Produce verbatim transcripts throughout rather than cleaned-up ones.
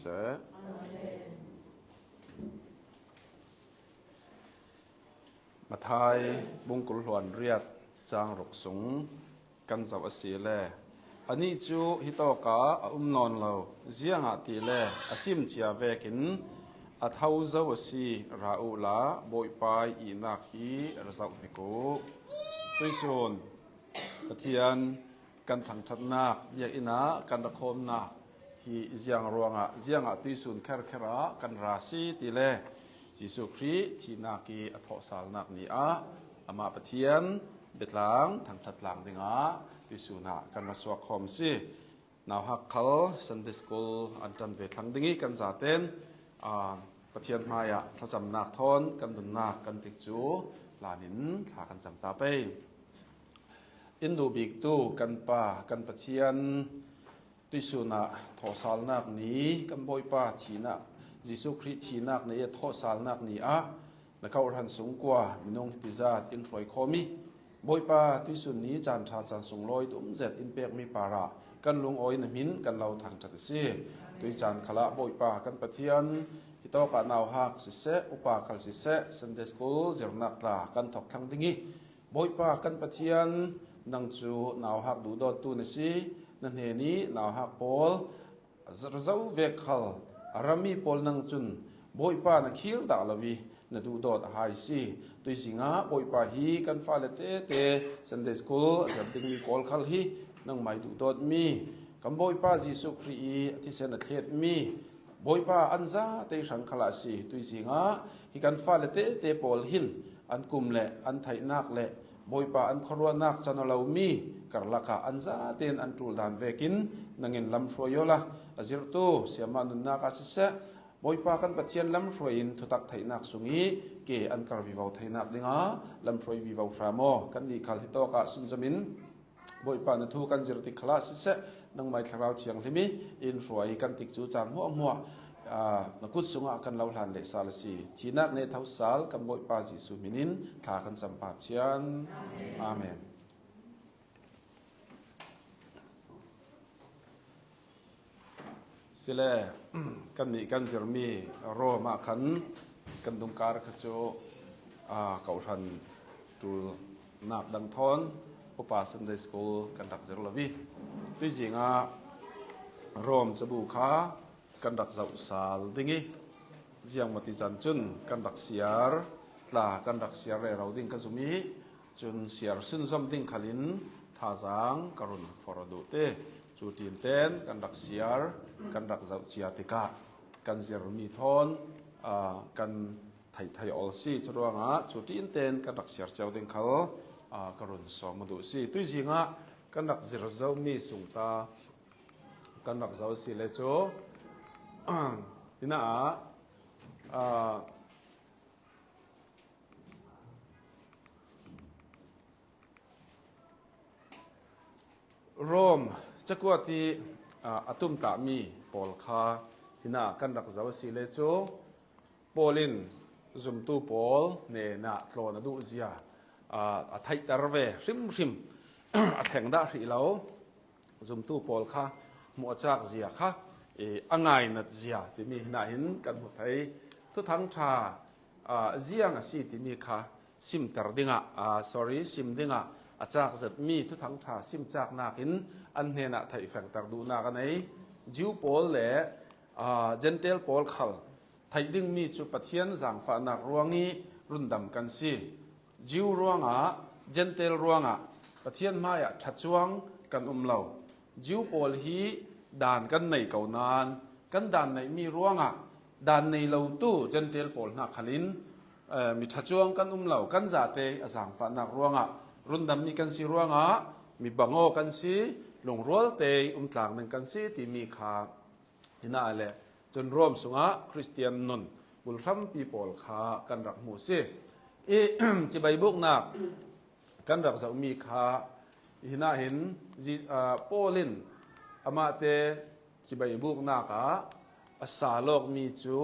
Seh. Mathai bung kul hluan riat cang ruk sung kan zoh a si le, anih cu hitawk ah a um nawn lo, ziangahtile a sim cia vekin a tho zo a si, ra uhla Bawipa i ihnak hi ra zoh hnik uh. Tuihsun Pathian kan thangṭhatnak, biakinn ah kan ra khawmnak hi ziang ruangah, ziangah tuihsun kherkher ah kan ra si tile, Jesuh Khrih thihnak i a thawhsalnak ni ah amah Pathian biatlang thangṭhat tlang dingah tuihsun ah kan ra suak khawm si. Nauhak khal Sunday School an ṭan ve thlang ding i kan zaten, aa, Pathian hmaiah thlacamnak thawn kan nunnak kan tikcu hlanin thla kan cam ta pei. In duh biktu kan Pa, kan Pathian, tuihsun ah thawhsalnak ni, kan Bawipa thihnak, Jesuh Khrih thihnak ni a thawhsalnak ni ah na kawhhran sung kua minung hiti zat in hruai khawm i, Bawipa, tuihsun ni caan ṭha caan sunglawi tum zet in pekmi parah kan lungawi na hmin kan lo thangṭhat a si. Tui caan khalah Bawipa kan Pathian, hitawk ah nauhak siseh, upa khal siseh, Sunday School zirnak tla kan thawk thlang ding i, Bawipa kan Pathian, nang cu nauhak duhdawttu na si, na hnen i nauhak pawl a zar zo vek khal a rami pawl nang cun Bawipa na khir dah lo i na duhdawt a hai si. Tuizing ah Bawipa hi kan fale tete Sunday School a zir dingmi pawl khal hi nangmah i duhdawtmi, kan Bawipa Jesuh Khrih i a thisen a thletmi Bawipa an zate hrang khalah a si. Tuizing ah hi kan fale tete pawl hin an kum le an theihnak le Bawipa an khuaruahnak can aw lomi karlak ah an zatein an ṭul dan vekin nangin lam hruai awla, a zirhtu siamah nunnak ah siseh, Bawipa kan Pathian lam hruai in thutak theihnak sung i ke an kar vivo theinak dingah lam hruai vivo hram aw. Kannih khal hitawk ah sunzom in Bawipa na thu kan zir tik khalah siseh, nangmah i Thlarau Thianghlim i in hruai kan tikcu caan hmuahhmuah, aa, na kut sungah kan lo hlan leh sal a si. Thihnak ne tho sal kan Bawipa Jesuh hmin in thla kan cam Pa Pathian. Amen. Sile, kannih kan zirmi Rom ah khan kan dungkar kha cu, aa, kawhhran ṭulnak dang thawn upa Sunday School kan rak zir lo i, tuizing ah Rom cabu kha kan rak zoh sal ding i, ziangmati can cun kan rak siar, tla kan rak siar rero ding ka zum i, cun siar sunzom ding khalin thazaang ka run forh duh te. Cu ṭin ten kan rak siar, kan rak zoh cia tikah kan zirmi thawn, aa, kan theih thei awl si. Curuangah cu ṭin ten kan rak siar cio ding khal, aa, ka run sawm duh si. Tuizing ah kan rak zir zomi sungta kan rak zoh si le cu, ina ah, aa, Rom cakuat i, aa, a tumtahmi pawl kha hinah kan rak zoh a si le cu, Paul in zumtu pawl hnenah tlawn a duh zia, aa, a theihter ve hrimhrim, a thleng dah hrih lo. Zumtu pawl kha hmuh a cak zia kha, ee, a ngainat zia timi hinah hin kan hmu thei. Thuthang ṭha, aa, ziang a si timi kha simter dingah, aa, sorry, sim dingah a cak zetmi Thuthang ṭha simcaknak in an hnenah theihfengter duhnak a nei. Jew pawl le, aa, Gentile pawl khal theih dingmi cu Pathian zaangfahnak ruang i rundam kan si. Jew ruangah, Gentile ruangah Pathian hmaiah ṭhacuang kan um lo. Jew pawl hi daan kan nei ko nain, kan daan neihmi ruangah daan nei lotu Gentile pawl hna khalin, eh, mi ṭhacuang kan um lo, kan zate a zaangfahnak ruangah rundammi kan si ruangah mi bangaw kan si, lungrual te um tlang ding kan si timi kha hinah le cun Rom sungah Khristian nun bulhrampi pawl kha kan rak hmu si. I cibai buknak kan rak zohmi kha hinah hin Ji-, aa, Paul in amahte cibai buknak ah a sa lawkmi cu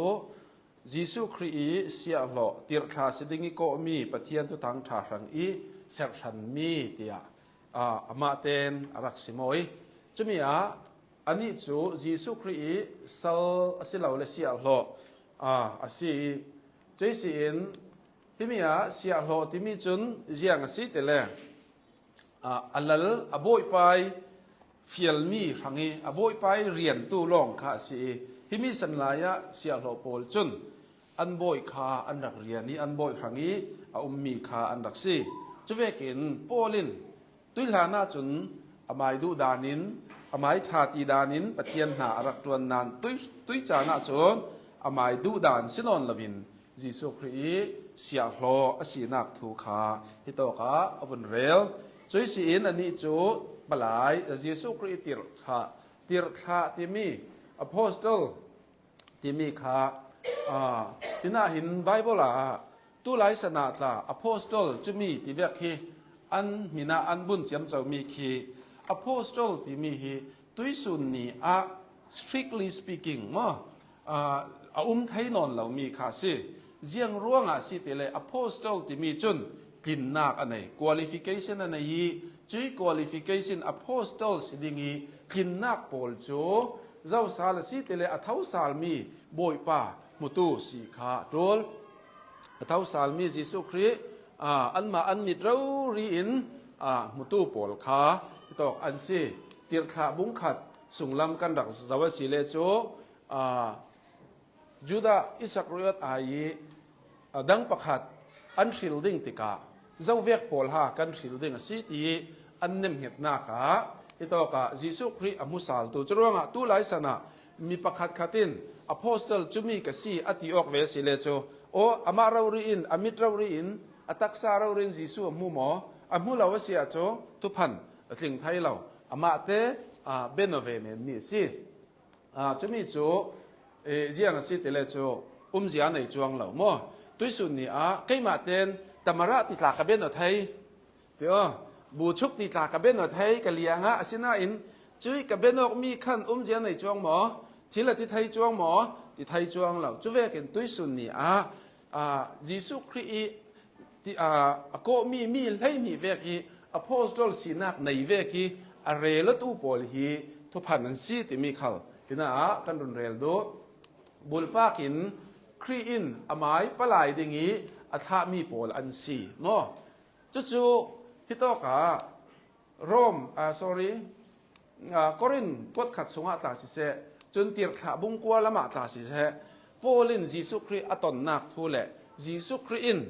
Jesuh Khrih i siahhlawh tirhthlah si ding i kawhmi Pathian Thuthang ṭha hrang i serhhranmi tiah, aa, amah ten a rak simawi. Cumi ah Anih cu Jesuh Khrih i sal a si lo le siahhlawh, aa, a si i, cuih si in, himi ah siahhlawh timi cun ziang a si ti le, aa, a lal, a bawipa i fialmi hrang i, a bawipa i riantu lawng kha a si i, himi san lai ah siahhlawh pawl cun an bawi kha an rak rian i, an bawi hrang i a ummi kha an rak si. Cuvekin Paul in tuihlan ah cun amai duh dan in, amai ṭha ti dan in Pathian hna a rak ṭuan nain tui, tui caan ah cun amai duh dan si nawn loin Jesuh Khrih i siahhlawh a sinak thu kha hitawk ah a vun rel. Cuih si in anih cu palai, Jesuh Khrih i tirhthlah, tirhthlah timi, apostol timi kha, aa, hinah hin Baibal ah tulai san ah tla apostol cumi tivek hi an hmin ah an bun ciamcomi khi apostol timi hi tuisun ni ah, strictly speaking maw, aa, a um thei nawn lomi kha a si. Ziang ruangah si ti le apostol timi cun tlinnak a nei, qualification a nei i, cuih qualification apostol si ding i tlinnak pawl cu zosal a si ti le a thosalmi Bawipa hmutu si kha a ṭul. A thosalmi Jesuh Khrih, aa, anmah an mit rori in, aa, hmutu pawl kha hitawk an si. Tirhthlah bungkhat sunglam kan rak zoh a si le cu, aa, Judah Iskariot ai i, a dang pakhat an hril ding tikah, zovek pawl ha kan hril ding a si ti i an nemhngetnak ah hitawk ah Jesuh Khrih a hmusaltu. Curuangah tulai san ah mi pakhat khat in apostol cumi ka si a ti awk ve a si le cu, aw, amah rori in, a mit rori in, a taksa rori in Jesuh a hmu maw? A hmu lo a si ahcun thuphan a tling thei lo. Amah te, aa, bia nawn ve men mi a si. Aa, cumi cu, eh, ziang a si ti le cu, umzia nei cuang lo maw? Tuisun ni ah, keimah tein tamara ti tla ka bia nawn thei, ti aw, buchuk ti tla ka bia nawn thei, ka liang ah, asinain, cuih ka bia nawkmi khan umzia nei cuang maw? Thil a ti thei cuang maw? Ti thei cuang lo. Cuvekin tuisun ni ah, aa, Jesuh Khrih i ti, aa, a kawhmi mi hleihnih vek i apostol sinak nei vek i a rel awtu pawl hi thuphan an si timi khal hinah kan run rel duh. Bulpak in Khrih in amai palai ding i a thlahmi pawl an si maw? Cucu hitawk ah Rom, ah, sorry, ah, Korin kuat khat sungah tla siseh, cun tirhthlah bungkua lamah tla siseh, Paul in Jesuh Khrih a tonnak thu le Jesuh Khrih in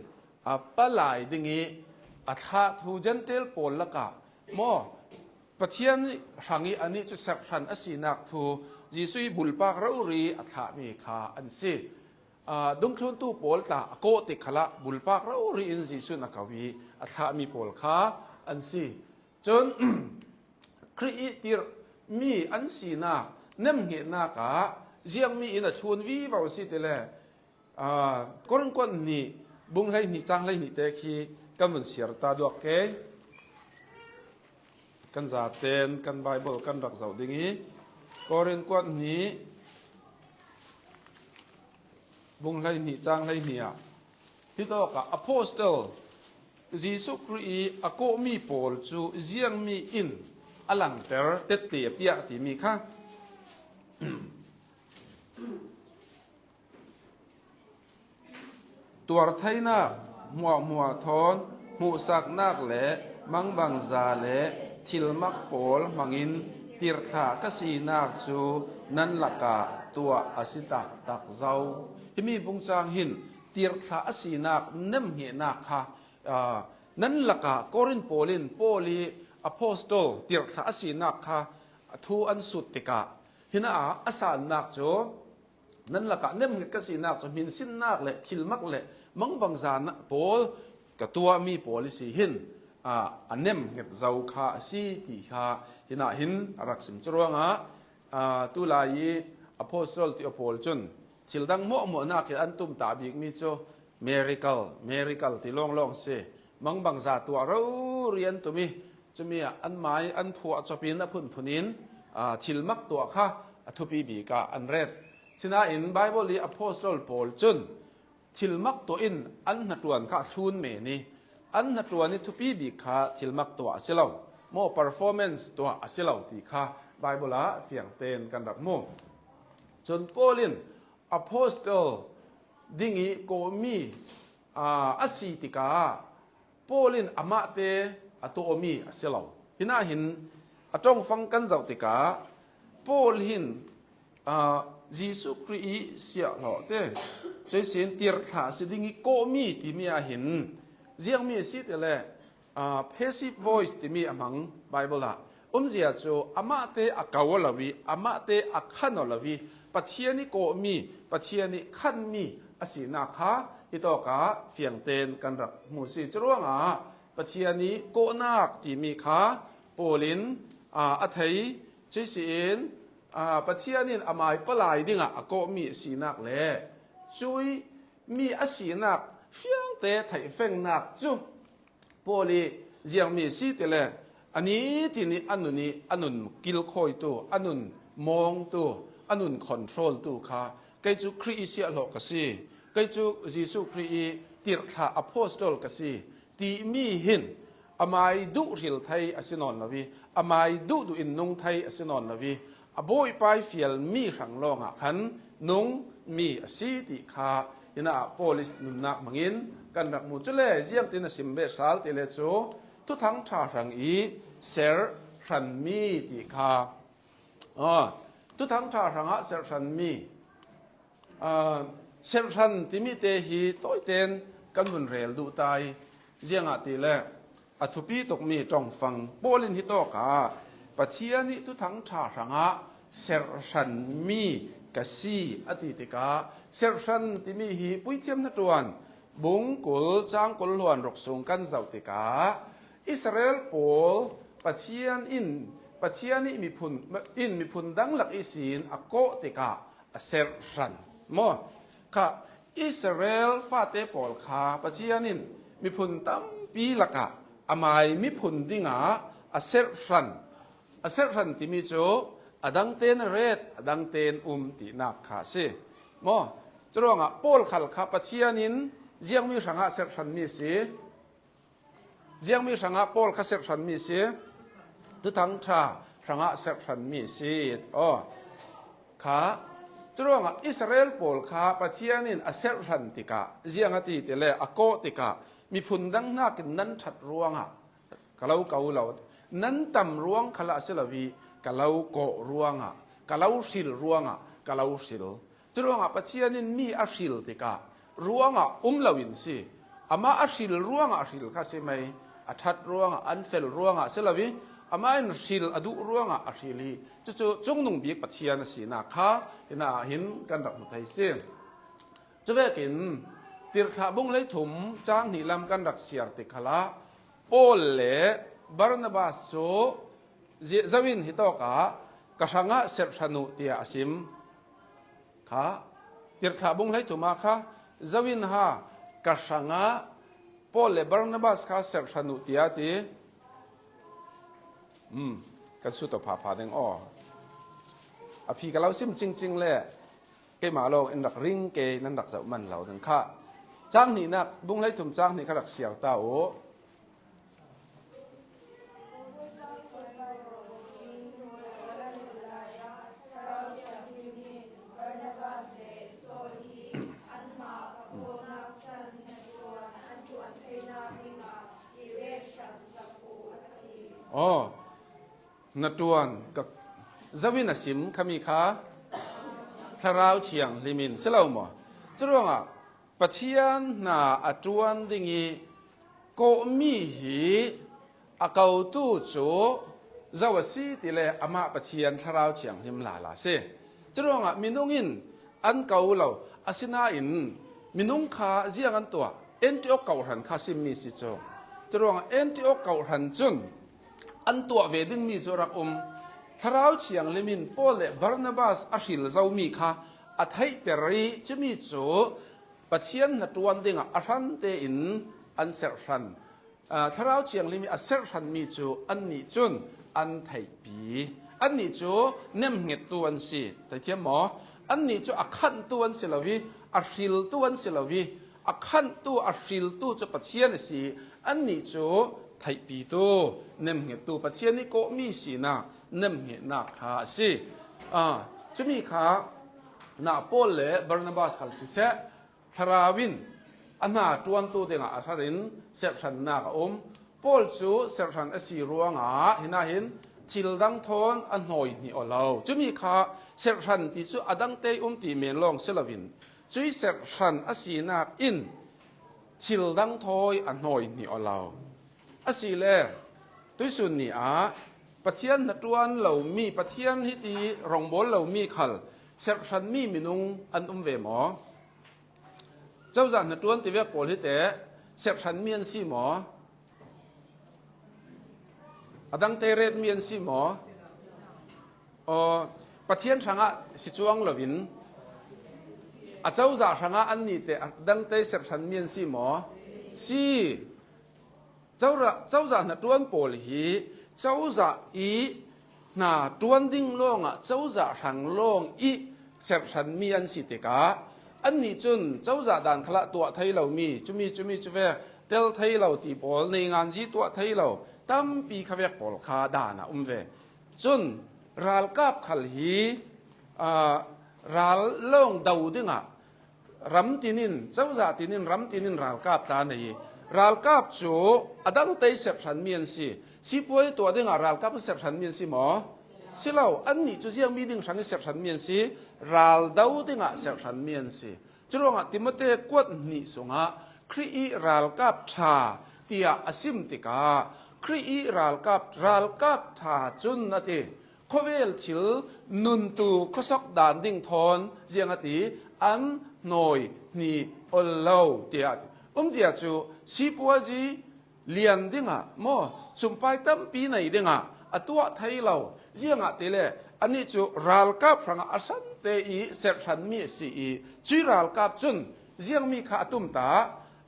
a palai ding i a thlah thu Gentile pawl lakah maw, Pathian hrang i anih cu serhhran a sinak thu Jesuh i bulpak rori a thlahmi kha an si. Aa, dungthluntu pawl tla a kawh tik khalah bulpak rori in Jesuh in a ko i a thlahmi pawl kha an si. Cun Khrih i tirhmi an sinak nemhngetnak ah ziangmi in a thlun vivo a si ti le, aa, Korin kuat hnih bung hleihnih cang hleihnih te khi kan vun siar ta duak ke. Kan zaten kan Baibal kan rak zoh ding i, Korin kuat hnih bung hleihnih cang hleihnih ah hitawk ah apostol Jesuh Khrih i a kawhmi pawl cu ziangmi in a langter tette a piah timi kha. Tuartheinak, hmuahhmuah thawn, hmuhsaknak le mangbangza le thilmak pawl hmangin tirhthlah ka sinak cu nan lakah tuah a si taktak zo. Himi bungcang hin tirhthlah a sinak nemhngetnak kha, aa, nan lakah Korin pawl in Paul i apostol tirhthlah a sinak kha thu an sut tikah, hinah a sannak cu, nan lakah nemhnget ka sinak cu hminsinnak le thilmak le mangbangza na-, pawl ka tuahmi pawl i si hin, aa, a nemhnget zo kha a si ti kha hinah hin a rak sim. Curuangah, aa, tulai i apostol ti a pawl cun thil dang hmuahhmuahnak in an tumtah bikmi cu miracle, miracle ti lawnglawng si. Mangbangza tuah rori an tum i, cumi ah an mai an phuah cawpin a phunphun in, aa, thilmak tuah kha a thupi bik ah an ret. Sinain Baibal i apostol pawl cun thilmak tuah in an hnaṭuan kha a thlun men i, an hnaṭuan i thupi bik kha thilmak tuah a si lo, maw performance tuah a si lo ti kha Bible ah fiangtein kan rak mu. Cun Paul in apostle ding i kawhmi, aa, a si tikah Paul in amahte a tawhmi a si lo. Hinahin a ṭongfang kan zoh tikah Paul hin, aa, Jesuh Khrih i siahhlawhte, cuihsin tirhthlah si ding i kawhmi timi ah hin ziangmi a si ti le, aa, passive voice timi a hmang Bible ah umzia cu amahte a ko aw lo i, amahte a khan aw lo i, Pathian i kawhmi, Pathian i khanmi a sinak kha hitawkah fiangtein kan rak hmu si. Curuangah Pathian i kawhnak timi kha Paul in, aa, a thei, cuihsin, aa, Pathian in amai palai dingah a kawhmi a sinak le cuih mi a sinak fiangte theihfengnak cu Paul i ziangmi si ti le, a nitin i a nun i a nun kilkhawitu, a nun mawngtu, a nun controltu kha, kei cu Khrih i siahhlawh ka si, kei cu Jesuh Khrih i tirhthlah apostle ka si timi hin amai duh hril thei a si nawn lo i, amai duh duh in nung thei a si nawn lo i, a Bawipa i fialmi hrang lawngah khan nungmi a si ti kha, hinah Paul i nunnak hmangin kan rak mu. Cule ziangtin a sim ve sal ti le cu Thuthang ṭha hrang i serhranmi ti kha, aw, Thuthang ṭha hrangah serhranmi, aa, serhran timi te hi tawiten kan vun rel duh ta i, ziangahtile a thupi tukmi ṭongfang Paul in hitawkah Pathian i Thuthang ṭha hrangah serhranmi ka si a ti tikah, serhran timi hi Puithiam Hnaṭuan bung kul cang kul hluan ruk sung kan zoh tikah Israel pawl Pathian in, Pathian i miphun, in miphun dang lak ihsin a kawh tikah a serhran maw? Kha Israel fate pawl kha Pathian in miphun tampi lakah amai miphun dingah a serhran, a serhran timi cu a dangtein a ret, a dangtein um tinak kha a si maw? Curuangah Paul khal kha Pathian in ziangmi hrangah serhranmi a si. Ziangmi hrangah Paul kha serhranmi a si, Thuthang ṭha hrangah serhranmi a si. Aw, kha, curuangah Israel pawl kha Pathian in a serhran tikah, ziang a ti ti le a kawh tikah, miphun dang hnakin nan ṭhat ruangah ka lo ko lo, nan tam ruang khalah a si lo i, ka lo kawh ruangah, ka lo hril ruangah ka lo hril. Curuangah Pathian in mi a hril tikah ruangah um loin si. Amah a hril ruangah a hril kha si mai. A ṭhat ruangah, an fel ruangah si lo i, amah in hril a duh ruangah a hril hi. Cucu cungnung bik Pathian a sinak kha hinah hin kan rak hmu thei si. Cuvekin tirhthlah bung hleithum cang hnih lam kan rak siar tik khalah Paul le Barnabas cu zi-, zo in hitawkah ka hrangah serhran uh tiah a sim. Kha, tirhthlah bung hleithum ah kha, zo in ha, ka hrangah Paul le Barnabas kha serhran uh, tiah a ti. Um, kan sut aw phapha ding aw. A phi ka lo sim cingcing le keimah lawng in rak ring ke, nan rak zoh man lo ding kha. Cang hnihnak, bung hleithum cang hnih kha rak siar ta uh. Aw, hnaṭuan ka, zo in a sim khami kha Thlarau Thianghlim in si lo maw? Curuangah Pathian hna a ṭuan ding i kawhmi hi a kotu cu zo a si ti le amah Pathian Thlarau Thianghlim lala a si. Curuangah minung in an ko lo, asinain minung kha ziang an tuah? Antiok kawhhran kha simmi si cu. Curuangah Antiok kawhhran cun an tuah ve dingmi cu a rak um. Thlarau Thianghlim in Paul le Barnabas a hril zomi kha a theihter i cumi cu Pathian hnaṭuan dingah a hran tein an serhran. Aa, Thlarau Thianghlim i a serhranmi cu annih cun an theihpi. Annih cu nemhngettu an si. Theithiam maw? Annih cu a khanhtu an si lo i, a hriltu an si lo i, a khanhtu, a hriltu cu Pathian a si. Annih cu theihpitu, nemhngettu, Pathian i kawhmi sinak nemhngetnak kha a si. A, cumi kha na Paul le Barnabas khal siseh, Thlarau in a hna ṭuantu dingah a hrarin serhrannak a um. Paul cu serhran a si ruangah hinahin thil dang thawn a hnawi hnih aw lo. Cumi kha serhran ti cu a dangte um ti men lawng si loin, cui serhran a sinak in thil dang thawi a hnawi hnih aw lo. Asile tuisun ni ah Pathian hnaṭuan lomi, Pathian hiti rawngbawl lomi khal serhranmi minung an um ve maw? Cozah hnaṭuan tivek pawl hi teh serhranmi an si maw? A dangte retmi an si maw? Aw, Pathian hrangah si cuang loin a cozah hrangah an ni teh a dangte serhranmi an si maw? Si. Cozah, cozah hnaṭuan pawl hi cozah i hna ṭuan ding lawngah cozah hrang lawng i serhranmi an si tikah annih cun cozah dan khalah tuah thei lomi, cumi, cumi cu ve tel thei lo ti pawl, neinganzi tuah thei lo tampi kha vek pawl kha dan a um ve. Cun ralkap khal hi, aa, ral lawng do dingah ram tinin, cozah tinin, ram tinin ralkap tla nei i, ralkap cu a dangte serhranmi an si. Sipuai tuah dingah ralkap serhranmi an si maw? Si lo, annih cu ziangmi ding hrang i serhranmi an si, ral do dingah serhranmi an si. Curuangah Timote kuat hnih sungah Khrih i ralkap ṭha tiah a sim tikah Khrih i ralkap, ralkap ṭha cun a ti. Khuavel thil nuntu khuasawk dan ding thawn ziang a ti, an hnawi hnih aw lo, tiah a ti. Umzia cu sipuazi lian dingah maw, sumpai tampi nei dingah a tuah thei lo. Ziangahtile anih cu ralkap hrangah a hrante i serhranmi a si i, cui ralkap cun ziangmi kha a tumtah,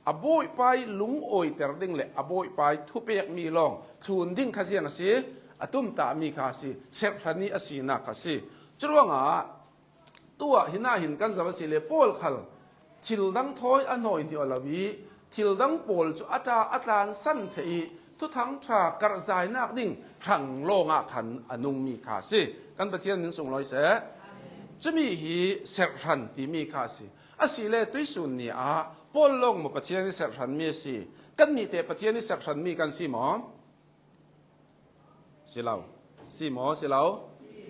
a bawipai lungawiter ding le a bawipai thupekmi lawng thlun ding kha ziang a si, a tumtahmi kha a si, serhran i a sinak kha a si. Curuangah tuah hinahin kan zoh a si le Paul khal thil dang thawi a hnawi hnih aw lo i, thil dang pawl cu a ṭa a tlansan ṭheh i, Thuthang ṭha karhzainak ding hrang lawngah khan a nungmi kha a si. Kan Pathian min sunglawi seh. Cumi hi serhran timi kha a si. Asile tuisun ni ah Paul lawng maw Pathian i serhranmi a si? Kannih teh Pathian i serhranmi kan si maw? Si lo. Si maw? Si lo.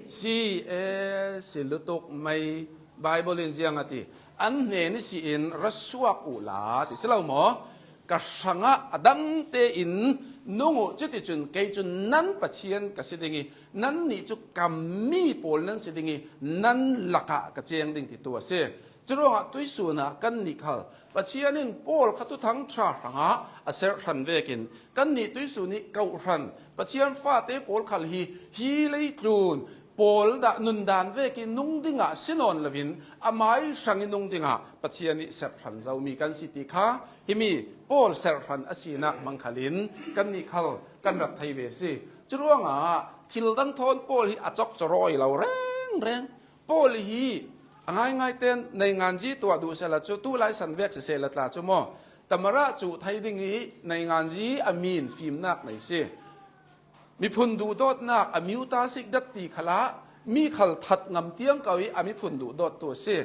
Si e, si lutuk mai. Bible in ziang a ti? An hnen i si in ra suak uhla ti si lo maw? Ka hrangah a dang tein nung uh, cuticun kei cun nan Pathian ka si ding i, nannih cu ka mi pawl nan si ding i, nan lakah ka ceng ding, ti tu a si. Curuangah tuisun ah kannih khal Pathian in Paul kha Thuthang ṭha hrangah a serhran vekin kannih tuisun i kawhhran Pathian fate pawl khal hi, hi leitlun pawl dah nundan vekin nung dingah si nawn loin amai hrang i nung dingah Pathian i serhran zomi kan si ti kha himi Paul serhran a sinak hmang khalin kannih khal kan rak thei ve si. Curuangah thil dang thawn Paul hi a cok cawrawi lo rengreng. Paul hi a ngaingai ten neinganzi tuah duh sehla cu, tu lai san vek sisehla tla cu maw, tamara cu thei ding i neinganzi a min fimnak nei si. Miphun duhdawtnak a miuta sikdat ti khalah mi khal that ngam tiang ko i a miphun duhdawttu a si.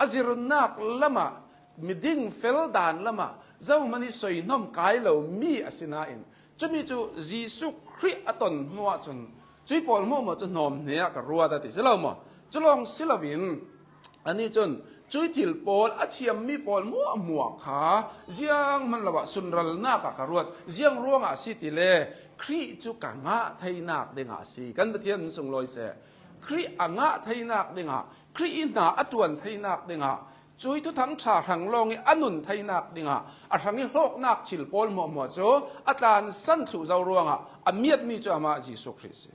A zirnak lamah, miding fel dan lamah zohman i soihnawm kai lo mi a si nain, cumi cu Jesuh Khrih a ton hnu ahcun cui pawl hmuahhmuah cu hnawm hne ah ka ruat a ti si lo maw? Culawng si loin anih cun cui thil pawl a thiammi pawl hmuahhmuah kha zianghman lo ah sunralnak ah ka ruat. Ziang ruangah a si ti le Khrih cu ka ngah theinak dingah a si. Kan Pathian sunglawi seh. Khrih a ngah theinak dingah, Khrih i hna a ṭuan theinak dingah, cui Thuthang ṭha hrang lawng i a nun theinak dingah a hrang i hlawknak thil pawl hmuahhmuah cu a tlansan thluh zo ruangah a miatmi cu amah Jesuh Khrih si.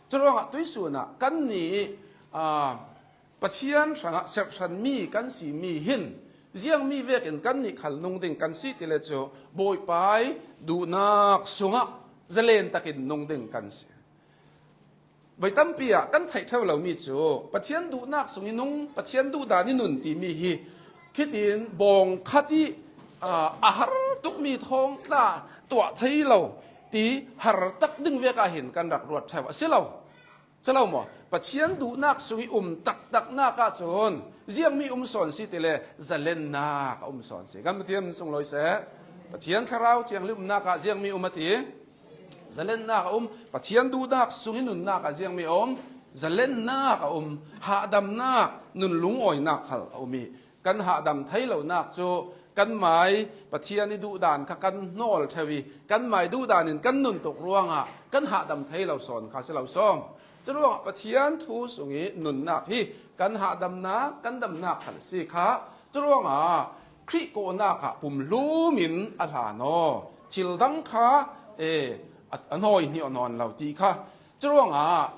Curuangah tuisun ah kannih, aa, Pathian hrangah serhranmi kan simi hin ziangmi vekin kannih khal nung ding kan si ti le cu Bawipai duhnak sungah zalen takin nung ding kan si. Voi tampi ah kan theih ṭheo lomi cu Pathian duhnak sung i nung, Pathian duhdan i nun timi hi khitin bawng khat i, aa, a har tukmi thawngtla tuah thei lo ti har tak ding vek ah hin kan rak ruat ṭheo a si lo. Si lo maw? Pathian duhnak sung i um taktaknak ahcun ziangmi um sawn si ti le zalennak a um sawn si. Kan Pathian min sunglawi seh. Pathian Thlarau Thianghlim umnak ah ziangmi um a ti? Zalennak a um. Pathian duhnak sung i nunnak ah ziangmi a um? Zalennak a um. Hahdamnak, nun lungawinak khal a um i, kan hahdam thei lonak cu kanmai Pathian i duhdan kha kan hnawl ṭheu i, kanmai duhdan in kan nun tuk ruangah kan hahdam thei lo sawn kha si lo sawm. Curuangah Pathian thu sung i nunnak hi kan hahdamnak, kan damnak khal a si kha. Curuangah Khrih kawhnak ah pumhlum in a hlan aw, thil dang kha, e, a, a hnawi hnih aw nawn lo ti kha. Curuangah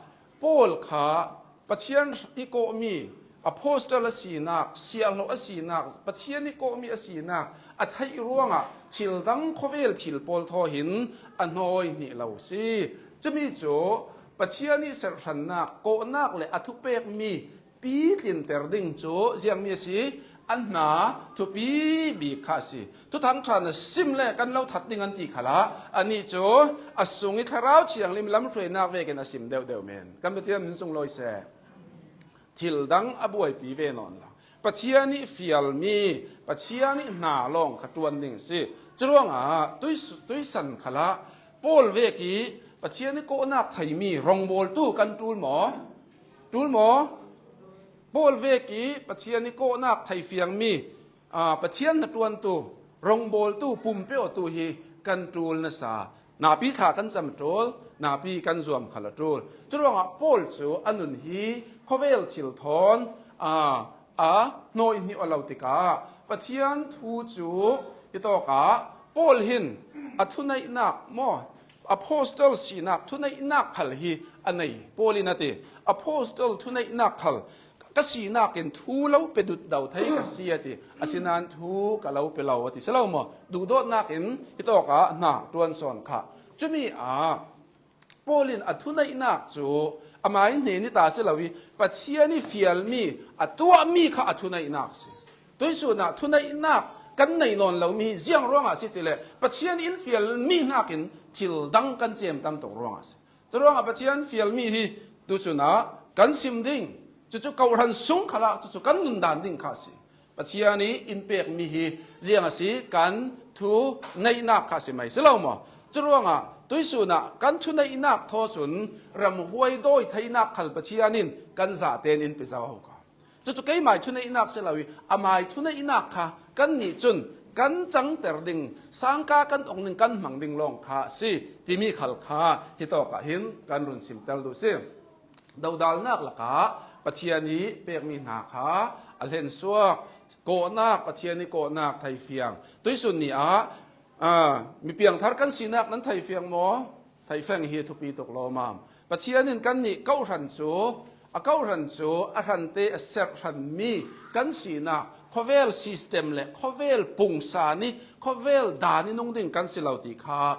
Paul kha Pathian i kawhmi apostol a sinak, siahhlawh a sinak, Pathian i kawhmi a sinak a theih ruangah thil dang khawvel thil pawl thaw hin a hnawi hnih lo a si. Cumi cu Pathian i serhrannak, kawhnak le a thupekmi pitlinter ding cu ziangmi a si? A hna thupi bik kha a si. Thuthang ṭha na sim le kan lo that ding an ti khalah, anih cu a sung i Thlarau Thianghlim lamhruainak vekin a sim deuhdeuh men. Kan Pathian min sunglawi seh. Thil dang a buaipi ve nawn lo. Pathian i fialmi, Pathian i hna lawng kha ṭuan ding a si. Curuangah tuis-, tuisan khalah Paul vek i Pathian i kawhnak theimi rawngbawltu kan ṭul maw? Ṭul maw? Paul vek i Pathian i kawhnak theifiangmi, aa, Pathian hnaṭuantu, rawngbawltu, pumpe awtu hi kan ṭul nasa. Napi thla kan cam a ṭul, napi kan zuam khal a ṭul. Curuangah Paul cu a nun hi khawvel thil thawn, aa, a hnawi hnih aw lo tikah Pathian thu cu i tawkah Paul hin a thuneihnak maw, apostol sinak thuneihnak khal hi a nei. Paul in a ti, apostol thuneihnak khal ka sinak in thu lo pe dutdo thei ka si a ti, asinain thu ka lo pe lo a ti si lo maw? Duhdawtnak in hitawkah hna ṭuan sawn kha. Cumi ah Paul in a thuneihnak cu amai hnen i ta si lo i Pathian i fialmi a tuahmi kha a thuneihnak a si. Tuihsun ah thuneihnak kan nei nawn lomi hi ziang ruangah a si ti le Pathian in fialmi hnakin thil dang kan cem tam tuk ruangah a si. Curuangah Pathian fialmi hi tuihsun ah kan sim ding, cucu kawhhran sung khalah cucu kan nundan ding kha a si. Pathian i in pekmi hi ziang a si, kan thuneihnak kha a si mai si lo maw? Curuangah tuihsun ah kan thuneihnak thaw cun ramhuai dawi theinak khal Pathian in kan zaten in pe zo a ho kha. Cucu keimai thuneihnak si lo i amai thuneihnak kha kannih cun kan cangter ding, sangka kan ong ding, kan hmang ding lawng kha a si timi khal kha hitawkah hin kan run simter duh si. Dodalnak lakah Pathian i pekmi hna kha a hlensuak, kawhnak, Pathian i kawhnak theifiang. Tuihsun ni ah, aa, mi piangthar kan sinak nan theifiang maw? Theifeng hi a thupi tuk lawmam. Pathian in kannih kawhhran cu, a kawhhran cu a hrante a serhranmi kan sinak, khawvel system le khawvel pungsan i khawvel dan i nung ding kan si lo ti kha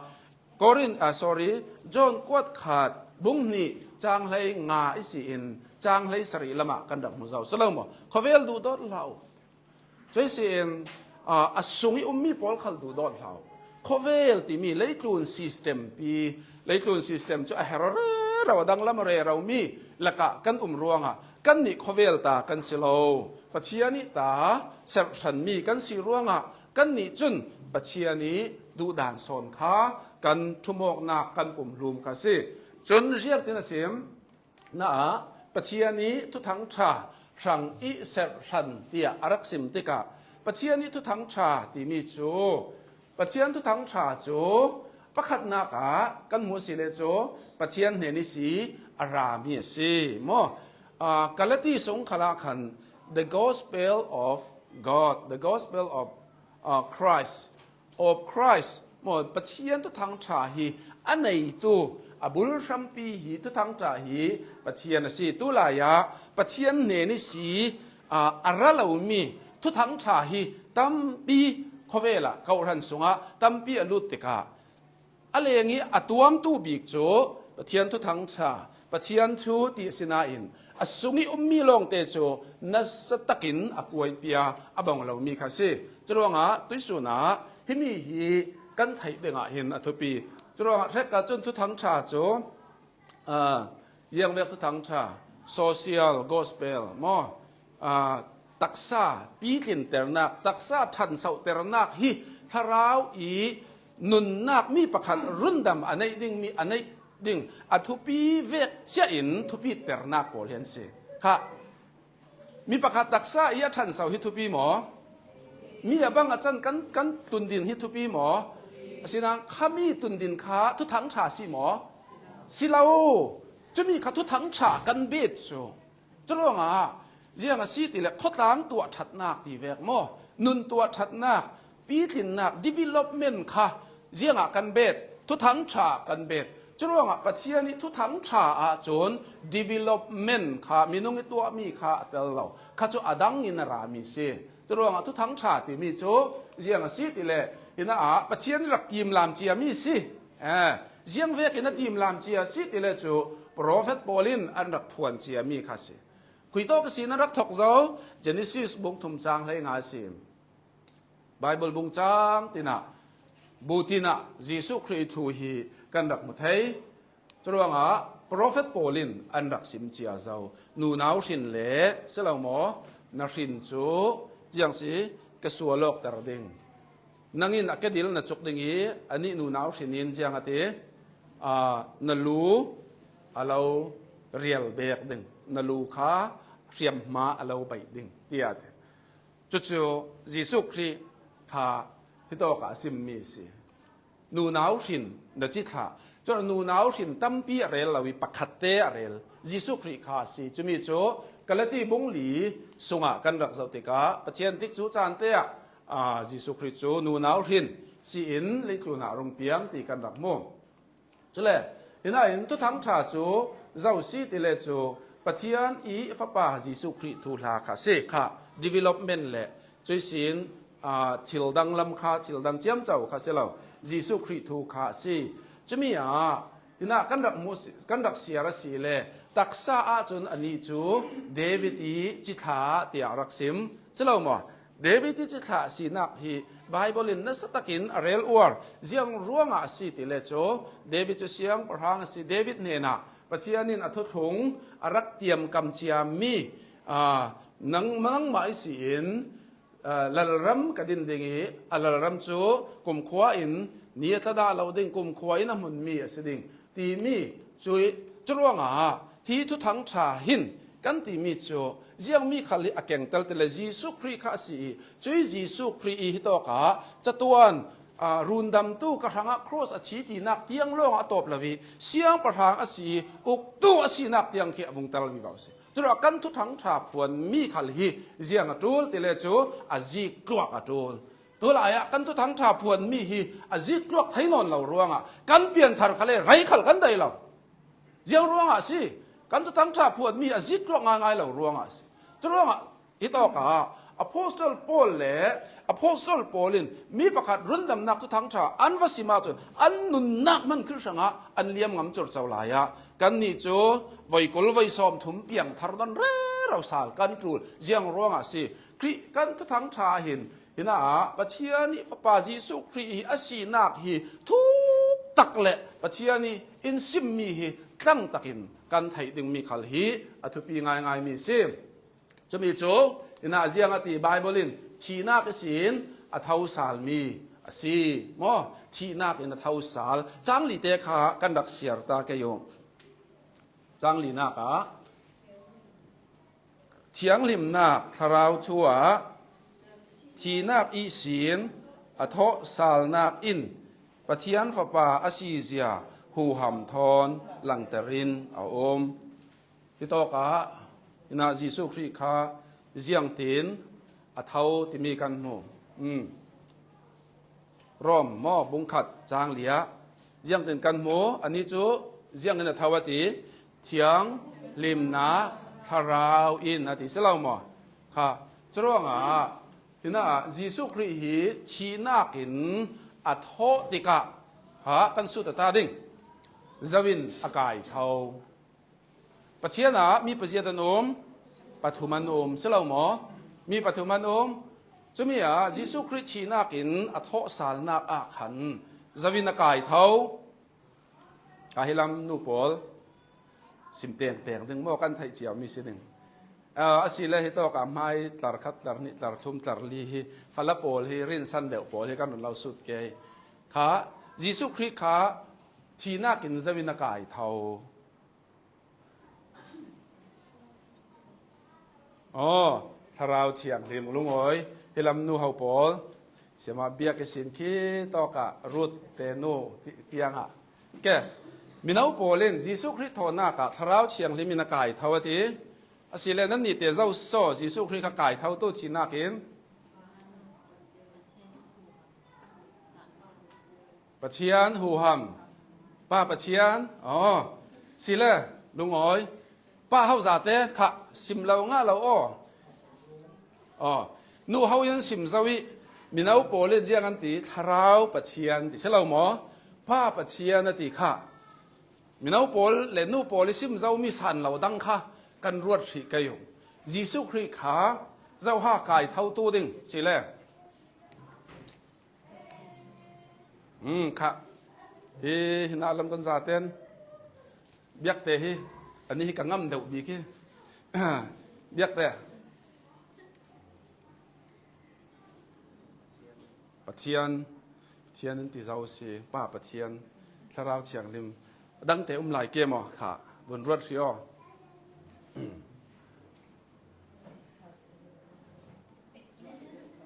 Korin, ah, sorry, John kuat khat bung hnih cang hlei nga ihsin cang hlei sarih lamah kan rak hmu zo si lo maw? Khawvel duhdawt hlah uh. Cuih sin, aa, a sung i ummi pawl khal duhdawt hlah uh. Khawvel timi leitlun system pi, leitlun system cu a herh rero, a danglam reromi lakah kan um ruangah kannih khawvel ta kan si lo. Pathian i ta serhranmi kan si ruangah kannih cun Pathian i duhdan sawn kha kan ṭhumawknak kan pumhlum kha si. Cun ziangtin a sim? Naah Pathian i Thuthang ṭha hrang i serhran tiah a rak sim tikah Pathian i Thuthang ṭha timi cu, Pathian Thuthang ṭha cu pakhatnak ah kan hmuh si le cu Pathian hnen i si a rami a si maw? Aa, Galati sung khalah khan the gospel of God, the gospel of, aa, Christ, of Christ maw, Pathian Thuthang ṭha hi a neitu, a bul hrampi hi Thuthang ṭha hi Pathian a si. Tulai ah Pathian hnen i si, aa, a ra lomi Thuthang ṭha hi tampi khawvel ah, kawhhran sungah tampi a lut tikah a leng i a tuamtu bik cu Pathian Thuthang ṭha, Pathian thu ti a si nain a sung i ummi lawngte cu nasa takin a kuaipia a bang lomi kha si. Curuangah tuihsun ah himi hi kan theih dingah hin a thupi. Curuangah hrekkhat cun Thuthang ṭha cu, aa, Ziang vek thuthang ṭha, social gospel maw, a, taksa pitlinternak, taksa ṭhansauhternak hi Thlarau i nunnak mi pakhat rundam a neih ding, mi a neih ding a thupi vek ciah in thupiternak pawl hi an si. Kha, mi pakhat taksa i a ṭhansauh hi thupi maw? Mi a bang a can kan, kan tundin hi thupi maw? Asinain khami tundin kha thuthang ṭha si maw? Si lo. Cumi kha thuthang ṭha kan bet cu. Curuangah ziang a si ti le khawtlang tuah ṭhatnak ti vek maw? Nun tuah ṭhatnak, pitlinnak, development kha ziangah kan bet, thuthang ṭha kan bet. Curuangah Pathian ih thuthang ṭha ahcun development kha minung ih tuahmi kha a tel lo. Kha cu a dang in a rami si. Curuangah thuthang ṭha timi cu ziang a si ti le, ina ah Pathian ih rak timlam ciami si. Eh, ziang vekin a timlam cia si ti le cu profet pawl in an rak phuan ciami kha si. Khuitawk ihsin an rak thok zo, Genesis bung thum cang hleinga ihsin. Baibal bung cang tinah, bu tinah Jesuh Khrih thu hi kan rak mu thei. Curuangah profet pawl in an rak sim cia zo. Nunau hrin le si lo maw? Na hrin cu ziang si ka sual awkter ding. Nang in a kedil na cuk ding i anih nunau hrin in ziang a ti, aa, na lu a lo rial bek ding, na lu kha hriamhma a lo baih ding, tiah a ti. Cucu Jesuh Khrih kha hitawk ah a simmi a si. Nunau hrin na ci thlah. Cun nunau hrin tampi a rel lo i pakhatte a rel. Jesuh Khrih kha a si. Cumi cu Galati bung li sungah kan rak zoh tikah Pathian tikcu caan te ah, aa, Jesuh Khrih cu nunau hrin si in leitlun ah a rung piang ti kan rak hmu. Cule, hinain thuthang ṭha cu zo si ti le cu Pathian i Fapa Jesuh Khrih thuhla kha si kha, development le cuihsin, aa, thil dang lam kha, thil dang ciamco kha si lo, Jesuh Khrih thu kha a si. Cumi ah, hinah kan rak hmu si, kan rak siar a si le taksa ahcun anih cu David i cithla tiah rak sim si lo maw? David i cithla sinak hi Baibal in nasa takin a rel uar. Ziang ruangah a si ti le cu David cu siangpahrang a si. David hnenah Pathian in a thuthlung a rak tiamkam ciami, aa, nang, nangmah ihsin, aa, lalram ka din ding i a lalram cu kumkhua in ni a tla dah lo ding, kumkhua in a hmunmi a si ding. Timi cu, curuangah hi thuthang ṭha hin kan timi cu ziangmi khal hi a kengtel ti le Jesuh Khrih kha a si i, cui Jesuh Khrih i hitawkah catuan, aa, rundamtu ka hrangah cross a thi tinak tiang lawngah a tawp lo i siangpahrang a si i uktu a sinak tiang khi a vung tel vivo a si. Curuah kan thuthang ṭha phuanmi khal hi ziang a ṭul ti le cu a zik tluak a ṭul. Tulai ah kan thuthang ṭha phuanmi hi a zik tluak thei nawn lo ruangah kan pianthar khal le rei khal kan dai lo. Ziang ruangah a si? Kan thuthang ṭha phuanmi hi a zik tluak ngaingai lo ruangah a si. Curuangah hitawkah Apostol Paul le Apostol Paul in mi pakhat rundamnak thuthang ṭha an va sim ahcun an nunnak hman khirh hrangah an liam ngam curco lai ah kannih cu voi kul voi sawm thum piangthar nawn rero sal kan ṭul. Ziang ruangah a si? Khrih kan thuthang ṭha hin Hinah Pathian i Fapa Jesuh Khrih hi a sinak hi thuk tak le Pathian i in simmi hi tlang takin kan theih dingmi khal hi a thupi ngaingaimi a si. Cumi cu hinah ziang a ti Baibal in thihnak ihsin a thosalmi a si maw? Thihnak in a thosal. Cang li te kha kan rak siar ta kei u. Cang linak ah, thianghlimnak thlarau thu ah thihnak ihsin a thawhsalnak in Pathian Fapa a sizia huham thawn langter in a um. Hitawkah hinah Jesuh Khrih kha ziangtin a tho timi kan hmu. Um. Rom maw, bungkhat cang li ah ziangtin kan hmu, anih cu ziangin a tho a ti, thianghlimnak thlarau in a ti si lo maw? Kha, curuangah hinah Jesuh Khrih hi thihnak in a thawh tikah kha kan sut a ta ding. Zo in a kai tho. Pathian ah mi paziat an um, pathum an um, si lo maw? Mi pathum an um. Cumi ah Jesuh Khrih thihnak in a thawhsalnak ah khan zo in a kai tho. Ka hi lam nu pawl, Sim tengteng ding maw, kan theih ciau mi si ding. A, a si le hi tawkah hmai tlar khat, tlar hnih, tlar thum, tlar li hi fala pawl hi, rinsan deuh pawl hi kan run lo sut kei. Kha, Jesuh Khrih kha thihnak in zo in a kai tho. Aw, Thlarau Thianghlim lungawi, hi lam nu ho pawl, siama biak i sin khi tawkah Ruth te nu ti-, tiangah. Ke, mino pawl in Jesuh Khrih thawhnakah Thlarau Thianghlim in a kai tho a ti. A si le nan nite zo saw, Jesuh Khrih kha kai tho tu thihnak in. Pathian huham. Pa Pathian. Aw. Si le, lungawi. Pa ho zate kha sim lo ngah lo aw. Aw. Nu ho in sim zo i, mino pawl in ziang an ti, Thlarau Pathian ti si lo maw? Pa Pathian a ti kha. Mino pawl le nu pawl i sim zo mi san lo dang kha kan ruat hrih kei u. Jesuh Khrih kha zo ha kai tho tu ding si le. Hmm, kha. Hi, hi na lam kan zaten. Biakte hi. Ani hi ka ngam deuh bik hi. Biakte. Pathian, Pathian in ti zo si, Pa Pathian, Thlarau Thianghlim. Dangte um lai ke maw kha. Vun ruat hrih aw.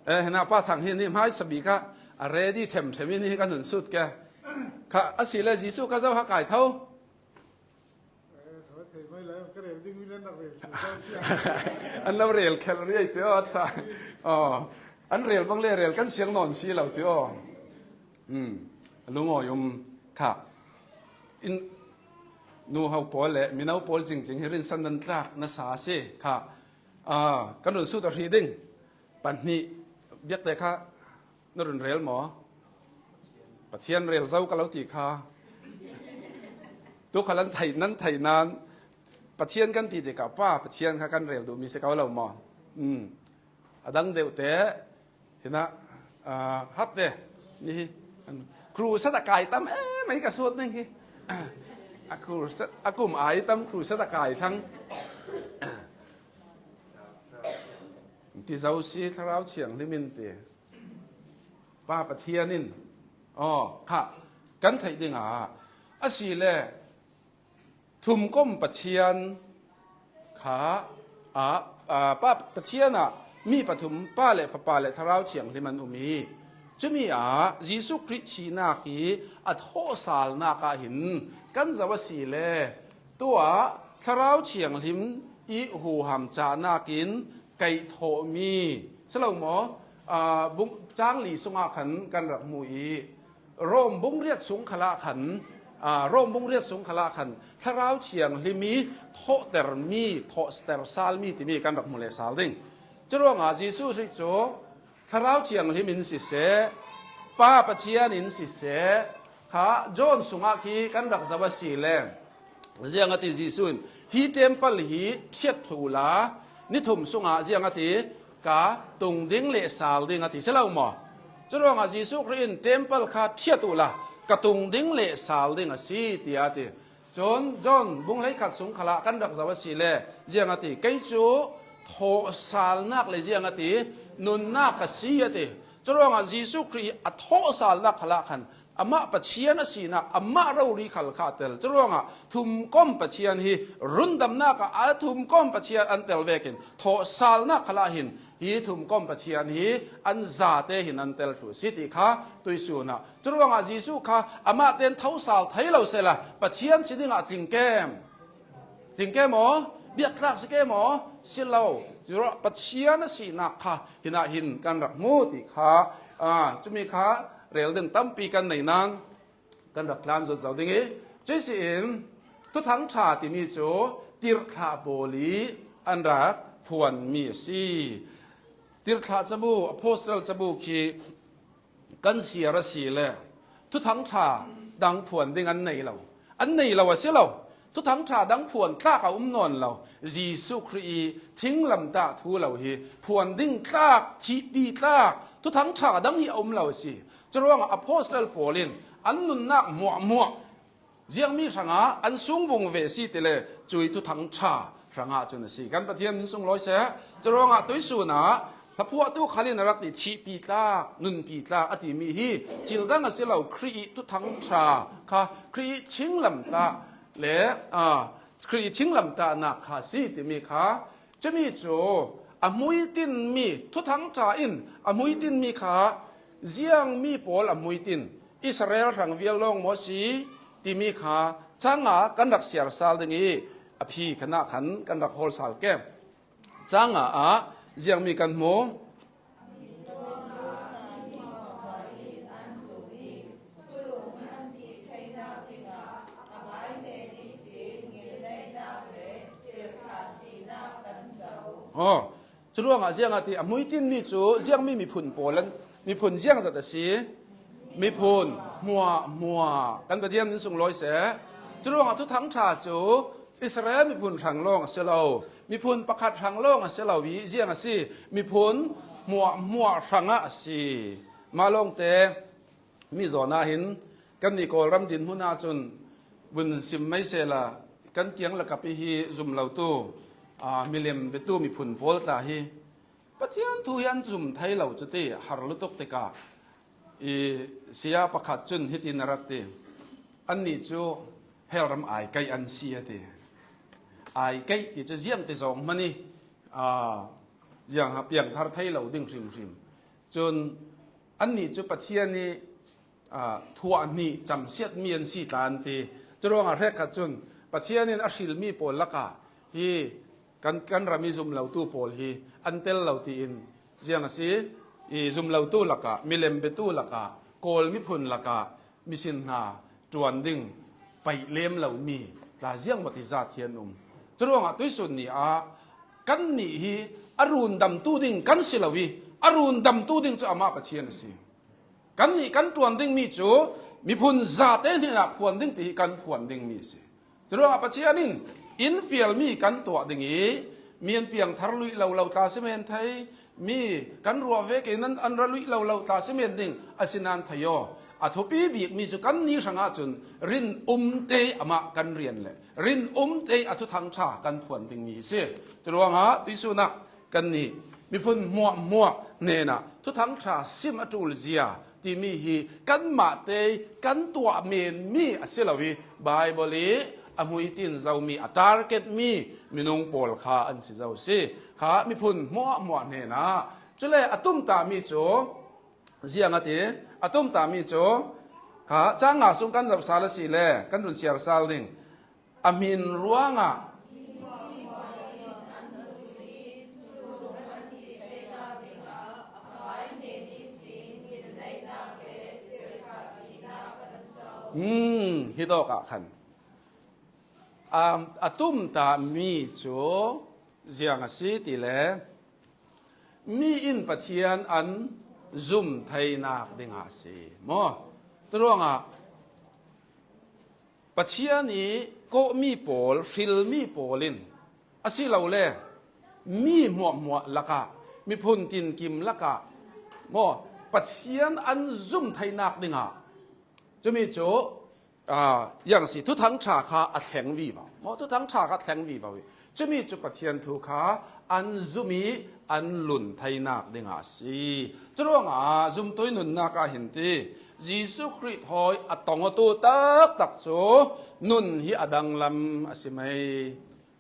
Eh, hena pa thang hi ni hmai sabi kha a ready them them in hi kan hun sut ke. Kha a si le Jesuh kha zo ha kai tho. Eh, thei mai lai, ka rel ding mi le nak rel. An lo rel khel ri ai te aw tha. Aw. An rel bang le rel kan siang nawn si lo te aw. Hmm. Lungawi um kha. In nu ho pawl le mino pawl cingcing hi rinsan nan tlak nasa si kha. Ah, kan run sut a hrih ding. Pahnih biakte kha na run rel maw? Pathian rel zo ka lo ti kha. Tu kha lan thei, nan thei nan Pathian kan ti tikah Pa Pathian kha kan rel duh mi si ko lo maw? Hmm. A dang deuh te, hina, ah, hat te, ni hi. Crusade a kai tam em, ei ka suat ning hi. A crusade, a kum ai tam crusade a kai thlang. Ti zo si Thlarau Thianghlim in ti. Pa Pathian in, aw, kha, kan theih dingah, a si le, thumkom Pathian kha, a, a, Pa Pathian ah mi pathum, Pa le Fapa le Thlarau Thianghlim an um i, cumi ah Jesuh Khrih thihnak i a thawhsalnak ah hin kan zoh a si le, tuah Thlarau Thianghlim i huham cahnak in kaihthawhmi, si lo maw? Aa, bung, cang li sungah khan kan rak hmu i, Rom bung riat sung khalah khan, aa, Rom bung riat sung khalah khan Thlarau Thianghlim i thawhtermi, thawhter salmi timi kan rak hmu le sal ding. Curuangah Jesuh Khrih cu Thlarau Thianghlim in siseh, Pa Pathian in siseh, kha John sungah khi kan rak zoh a si le, ziang a ti Jesuh in, hi temple hi thiat thluh uhla, ni thum sungah ziang a ti, ka tung ding le sal ding a ti si lo maw? Curuangah Jesuh Khrih in temple kha thiat uhla, ka tung ding le sal ding a si, tiah a ti. Cun John bung hleikhat sung khalah kan rak zoh a si le, ziang a ti, kei cu thawhsalnak le ziang a ti, nunnak ka si a ti. Curuangah Jesuh Khrih a thawhsalnak khalah khan amah Pathian a sinak amah rori khal kha a tel. Curuangah thumkom Pathian hi rundamnak ah a thumkom Pathian an tel vekin thawhsalnak khalah hin hi thumkom Pathian hi an zate hin an tel thlu si ti kha tuisun ah. Curuangah Jesuh kha amah ten thosal thei lo sehla Pathian si dingah tling kem. Tling kem aw, biaktlak si kem aw, si lo. Curuah Pathian a sinak kha hinah hin kan rak hmu ti kha, aa, cumi kha rel ding tampi kan nei nan kan rak tlan zot zo ding i, cuih si in Thuthang ṭha timi cu tirhthlah pawl i an rak phuanmi a si. Tirhthlah cabu, apostle cabu khi kan siar a si le Thuthang ṭha dang phuan ding an nei lo. An nei lo a si lo. Thuthang ṭha dang phuan tlak a um nawn lo. Jesuh Khrih i thinglamtah thu lo hi phuan ding tlak, thihpi tlak, Thuthang ṭha dang hi a um lo a si. Curuangah apostle pawl in an nunnak hmuahhmuah Ziangmi hrangah an sungbung ve si ti le cui Thuthang Ṭha hrangah cun a si. Kan Pathian min sunglawi seh. Curuangah tuisun ah hlaphuahtu khal in a rak ti thihpi tlak, nunpi tlak a timi hi thil dang a si lo, Khrih ih Thuthang Ṭha kha, Khrih ih thinglamtah le, aa, Khrih ih thinglamtahnak kha a si timi kha, cumi cu a hmuitinmi, Thuthang Ṭha in a hmuitinmi kha ziangmi pawl a hmuitin, Israel hrang vial lawng maw a si timi kha cang ah kan rak siar sal ding ih a phi khan ah khan kan rak hawl sal ke. Cang nga ah ziangmi kan hmu. Aw, curuangah ziangah ti a hmuitinmi cu ziangmi miphun pawl an, miphun ziangzat a si? Miphun hmuahhmuah. Kan Pathian min sunglawi seh. Curuangah Thuthang Ṭha cu Israel miphun hrang lawng a si lo, miphun pakhat hrang lawng a si lo ih ziang a si? Miphun hmuahhmuah hrangah a si. Mah lawngte mi zawn ah hin kannih Kawlram dinhmun ahcun vun sim mai sehla, kan kiang lakap ih hi zum lotu, aa, milem biatu miphun pawl tla hi Pathian thu hi an zum thei lo cu ti har lutuk tikah, i, saya pakhat cun hitin a rak ti, annih cu hell ram ai kaih an si a ti. Ai kaih ti cu ziang ti zawng hmanh ih, aa, ziang piangthar thei lo ding hrimhrim. Cun annih cu Pathian ih, aa, thuah hnih camsiatmi an si tla an ti. Curuangah hrekkhat cun Pathian in a hrilmi pawl lakah hi kan, kan ram ih zum lotu pawl hi an tel lo tiin ziang a si? I zum lotu lakah, milem biatu lakah, Kawl miphun lakah misin hna ṭuan ding paih lem lomi tla ziangmawt ih zat hi an um. Curuangah tuisun ni ah kannih hi a rundamtu ding kan si lo ih a rundamtu ding cu amah Pathian a si. Kannih kan ṭuan dingmi cu miphun zate hnenah phuan ding ti hi kan phuan dingmi a si. Curuangah Pathian in in fialmi kan tuah ding ih mi an piangthar luih lo lo tla si men thei, mi kan ruah vekin an, an ra luih lo lo tla si men ding a si nain thei aw. A thupi bikmi cu kannih hrangah cun rinumte amah kan rian le rinumte a Thuthang Ṭha kan phuan dingmi hi si. Curuangah tuisun ah kannih miphun hmuahhmuah hnenah Thuthang Ṭha sim a ṭul zia timi hi kanmah te kan tuah menmi a si lo ih Baibal ih a hmuitin zomi, a targetmi minung pawl kha an si zo si. Kha miphun hmuahhmuah hnenah cule a tumtahmi cu ziang a ti, a tumtahmi cu kha cang nga sung kan zoh sal a si le kan run siar sal ding. A hmin ruangah hmm, hi tawk ah khan, um, a tumtahmi cu ziang a si ti le mi in Pathian an zum theinak dingah a si maw? Curuangah Pathian ih kawhmi pawl, hrilmi pawl in asilole mi hmuahhmuah lakah, miphun tinkim lakah maw, Pathian an zum theinak dingah cumi cu, aa, ziang si, Thuthang Ṭha kha a thleng vivo maw? Thuthang Ṭha kha a thleng vivo ih cumi cu Pathian thu kha an zum ih an lun theinak dingah a si. Curuangah zumtu ih nunnak ah hin ti, Jesuh Khrih thawi a tong awtu taktak cu nun hi a danglam a si mei.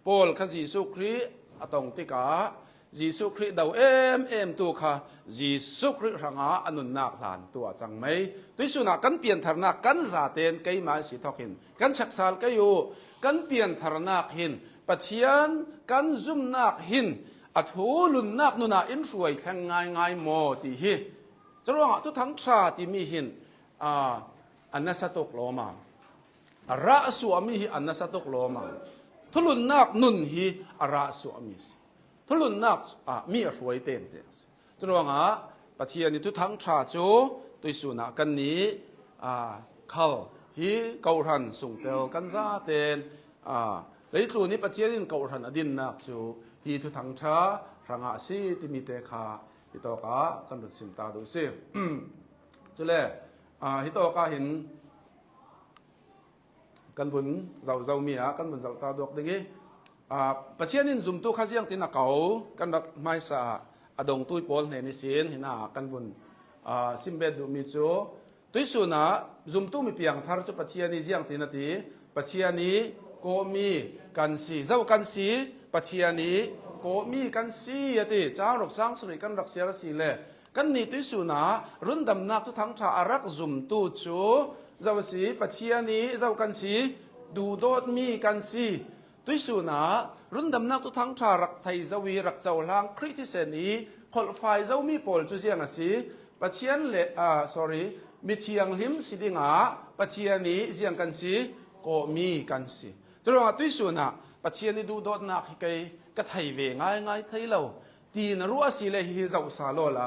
Paul kha Jesuh Khrih a tong tikah Jesuh Khrih do em em tu kha Jesuh Khrih hrangah a nunnak hlan tu a cang mei. Tuisun ah kan piantharnak kan zaten keimah si thawk hin kan check sal kei uh. Kan piantharnak hin, Pathian kan zumnak hin a thu lunnak nun ah in hruai thleng ngaingai maw ti hi. Curuangah Thuthang Ṭha timi hin, aa, a nasa tuk lawm a, a rah suahmi hi a nasa tuk lawm a, thulunnak nun hi a rah suahmi a si. Thulunnak, ah, mi a hruai tengteng a si. Curuangah Pathian ih Thuthang Ṭha cu tuisun ah kannih, ah, khal hi kohhran sungtel kan zaten, ah, leitlun ih Pathian in kohhran a dinnak cu hi Thuthang Ṭha hrangah a si timi te kha hitawk ah kan run sim ta duh si. Cule, ah, hitawk ah hin kan vun zoh zo mi ah kan vun zoh ta duak ding i, aa, Pathian in zumtu kha ziangtin a ko kan rak hmaisa ah a dongtu i pawl hnen i sin hina kan vun, aa, simbet duh mi cu tuisun ah zumtu mi piangthar cu Pathian i ziangtin a ti, Pathian i kawhmi kan si, zo kan si, Pathian i kawhmi kan si a ti. Cang ruk cang sarih kan rak siar a si le, kannih tuisun ah rundamnak thuthang ṭha a rak zumtu cu zo a si, Pathian i zo kan si, duhdawtmi kan si. Tuisun ah rundamnak thuthang ṭha rak thei zo i rak cohlang Khrih thisen i kholhfai zomi pawl cu ziang a si, Pathian le, ah, sorry, mithianghlim si dingah Pathian i ziang kan si, kawhmi kan si. Curuangah tuisun ah Pathian i duhdawtnak hi kei ka thei ve ngaingai thei lo ti na ruah a si le hi zohsa lawla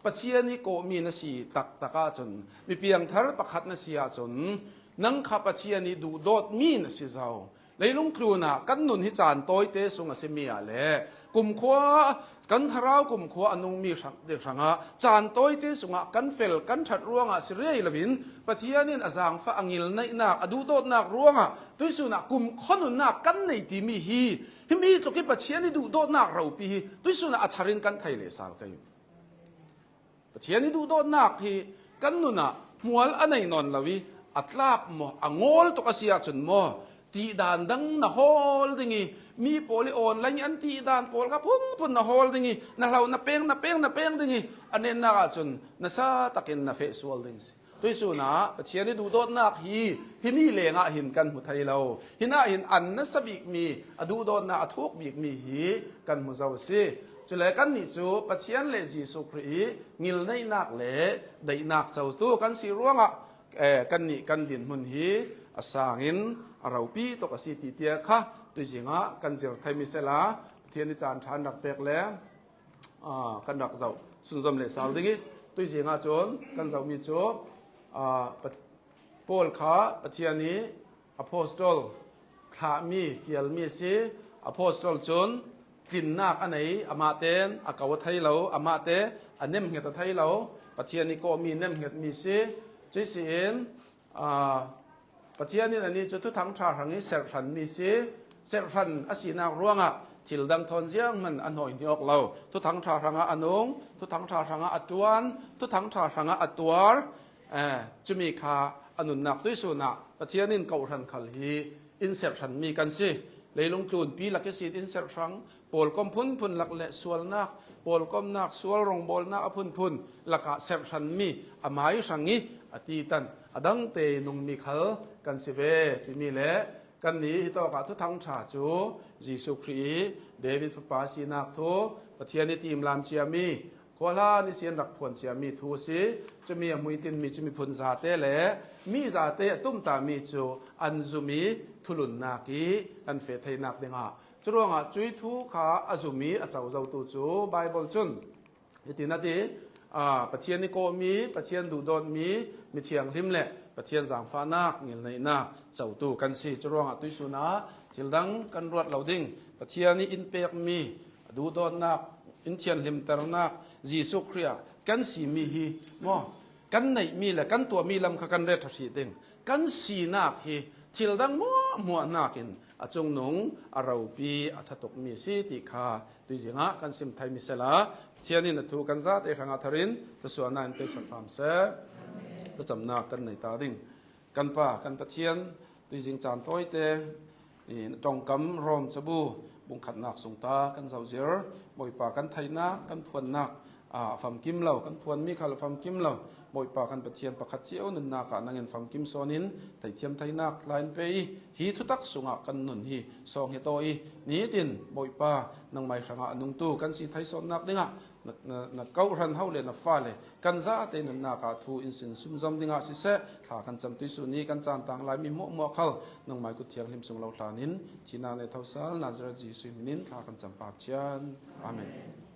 Pathian i kawhmi na si taktak ahcun, mipiangthar pakhat na si ahcun, nang kha Pathian i duhdawtmi na si zo. Leilung tlun ah kan nun hi caan tawite sung a simi ah le kumkhua, kan thlarau kumkhua a nungmi hrang, hrangah caan tawite sungah kan fel, kan ṭhat ruangah si rei loin Pathian in a zaangfah, a ngilneihnak, a duhdawtnak ruangah tuisun ah kumkhua nunnak kan nei timi hi, himi tluk i Pathian i duhdawtnak ropi hi tuisun ah a thar in kan thei lehsal kei. Pathian i duhdawtnak hi kan nun ah hmual a nei nawn lo i, a tlak maw, a ngawl tuk a si ahcun maw, tihdan dang na hawl ding i, mi pawl i online an tihdan pawl kha phunphun na hawl ding i, na hlo na peng, na peng, na peng ding i, a nennak ahcun nasa takin na feh sual ding si. Tuisun ah Pathian i duhdawtnak hi himi lengah hin kan hmu thei lo. Hinah hin an nasa bikmi, a duhdawtnak a thuk bikmi hi kan hmu zo a si. Cule kannih cu Pathian le Jesuh Khrih i ngilneihnak le daihnak cotu kan si ruangah, eh, kannih kan dinhmun hi a sangin a ropi tuk a si ti tiah kha tuizing ah kan zir thei mi sehla, Pathian i caan ṭha an rak pek le, aa, kan rak zoh sunzom lehsal ding i, tuizing ahcun kan zohmi cu, aa, Pa-, Paul kha Pathian i apostol thlahmi, fialmi a si. Apostol cun tlinnak a nei, amah tein a ko a thei lo, amah te a nemhnget a thei lo, Pathian i kawhmi nemhngetmi a si. Cuih si in, aa, Pathian in anih cu Thuthang Ṭha hrang i serhranmi si. Serhran a sinak ruangah thil dang thawn zianghman a hnawi hnih awk lo. Thuthang Ṭha hrangah a nung, Thuthang Ṭha hrangah a ṭuan, Thuthang Ṭha hrangah a tuar. Eh, cumi kha a nunnak tuisun ah Pathian in kohhran khal hi in serhranmi kan si. Leilung tlunpi lak ihsin in serhrang, pawlkom phunphun lak le sualnak, pawlkomnak, sual rongbawlnak a phunphun lakah serhranmi a mai hrang i a titan a dangte nungmi khal kan si ve timi le kannih hitawkah Thuthang Ṭha cu Jesuh Khrih i David fapa sinak thu, Pathian i timlam ciami, khuahlan ihsin rak phuan ciami thu a si. Cumi a hmuitinmi cu miphun zate le mi zate a tumtami cu an zumi thulunnak i an feh theinak dingah, curuangah cuih thu kha a zumi a co zotu cu Baibal cun hitin a ti, aa, Pathian i kawhmi, Pathian duhdawtmi, mithianghlim le Pathian zaangfahnak ngilneihnak cotu kan si. Curuangah tuisun ah thil dang kan ruat lo ding. Pathian i in pekmi, a duhdawtnak, in thianhlimternak, Jesuh Khrih ah kan simi hi maw, kan neihmi le kan tuahmi lam kha kan ret ṭha hrih ding. Kan sinak hi thil dang hmuahhmuah hnakin a cungnung a ropi a ṭha tukmi a si ti kha tuizing ah kan sim thei mi sehla, Pathian in a thu kan zate hrangah thar in thluasuahnak in peksak hram seh. Thlacamnak kan nei ta ding. Kan Pa, kan Pathian, tuizing caan tawite, i, ṭongkam Rom cabu bungkhatnak sung ta kan zohzir. Bawipa, kan theihnak, kan phuannak, aa, a famkim lo, kan phuanmi khal a famkim lo. Bawipa, kan Pathian, pakhat cio nunnak ah nangin famkim sawn in theithiam theinak la in pe i, hi thutak sungah kan nun hi sawng hi taw i, nitin Bawipa, nangmai hrangah a nungtu kan si thei sawnnak dingah na, na, na kohhran ho le na fale kan zate nunnak ah thu in sin sumzom dingah siseh, thla kan cam tuisun i kan caan tang lai mi hmuahhmuah khal nangmai kut thianghlim sung lo hlan in, thihnak le thosal Nazareth Jesuh min in thla kan cam, Pa Pathian. Amen.